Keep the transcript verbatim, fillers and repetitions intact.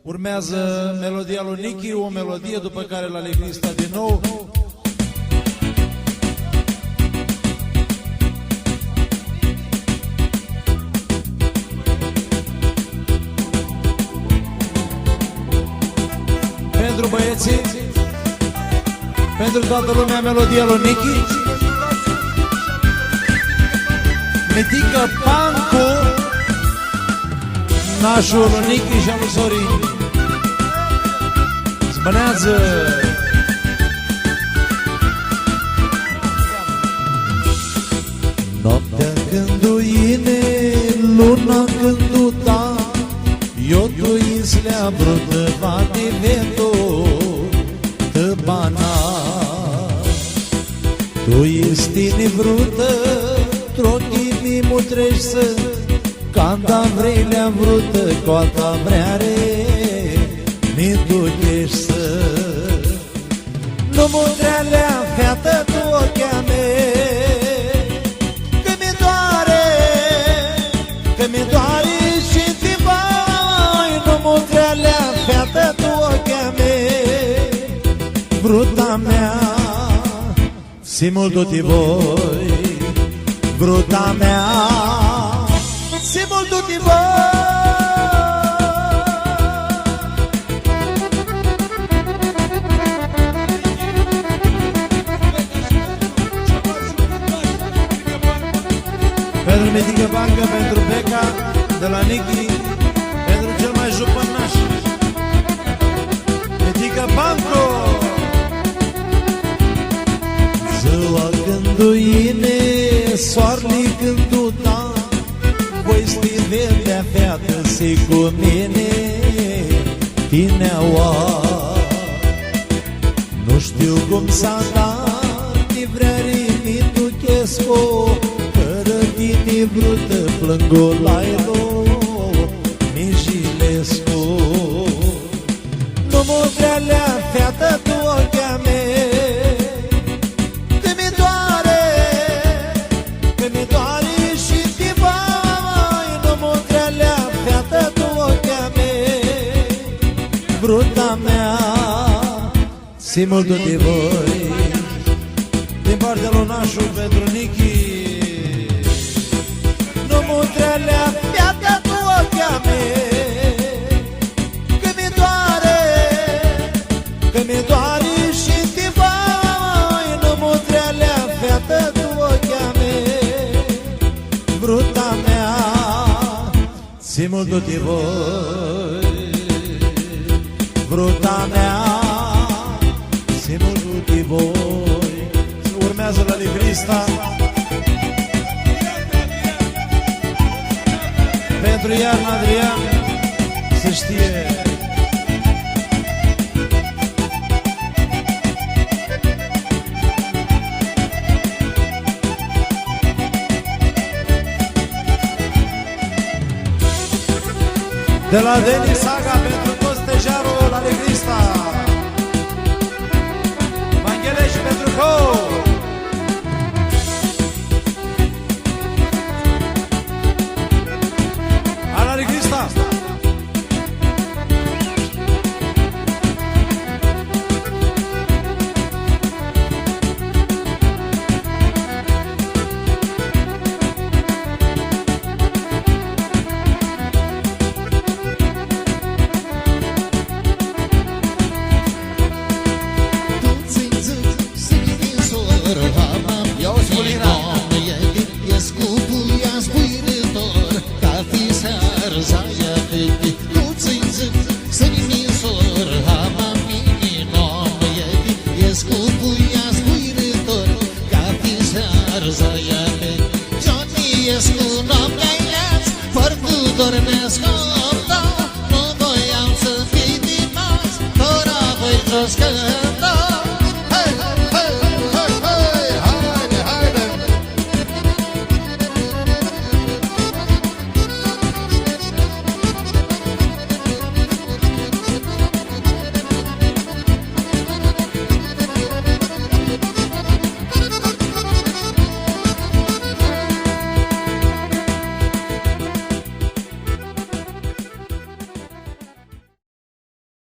Urmează melodia lui Nichi, o melodie după care la Legrista din nou. Pentru băieții, pentru toată lumea, melodia lui Nichi. Miticã Pancu, nașul lui Nichi și al lui Sorin. Zbãneadzã! Noaptea cãndu yini, luna cãndu ta, io tu islea vrutã va ti vedu tu bana. Tu easti nivrutã, trochii mi mutreshti, canda vrei lea vrutã, cu a ta vreari mi ducheshti. Nu mutrea lea featã tu oclji a mei, cã mi doari, cã mi doari shi ti voi. Nu mutrea lea featã tu oclji a mei, vruta mea, si multu ti voi, vruta mea, si multu ti voi. Pentru Miticã Pancu, pentru Beca, de la Nichi, pentru cel mai jupănaș. Miticã Pancu! Dzua cãndu yini, soarli cãndu ta, voi s-ti ved, featã, s-hii cu mini, tini aua. Nu shtiu cum s-adar, ti vreari mi duchescu, fãrã tini vrutã plãngu, lailu, mi jilescu. Nu mutrea lea featã tu oclji a mei, cã mi doari, cã mi doari shi ti voi. Nu mutrea lea featã tu oclji a mei, vruta mea, si multu ti voi. Din partea lui Nașu pentru Nichi. Nu mutrea lea featã tu oclji a mei, cã mi doari, cã mi doari shi ti voi. Nu mutrea lea featã tu oclji a mei, vruta mea, si multu ti voi, vruta mea, si multu ti voi. Urmează la Ligrista. Pentru iarna, Adrian, să știe. De la Denis Saga pentru tot stejarul la Legrista. Vanghele și pentru Cou. Ala Legrista. Ia uzi, Culina.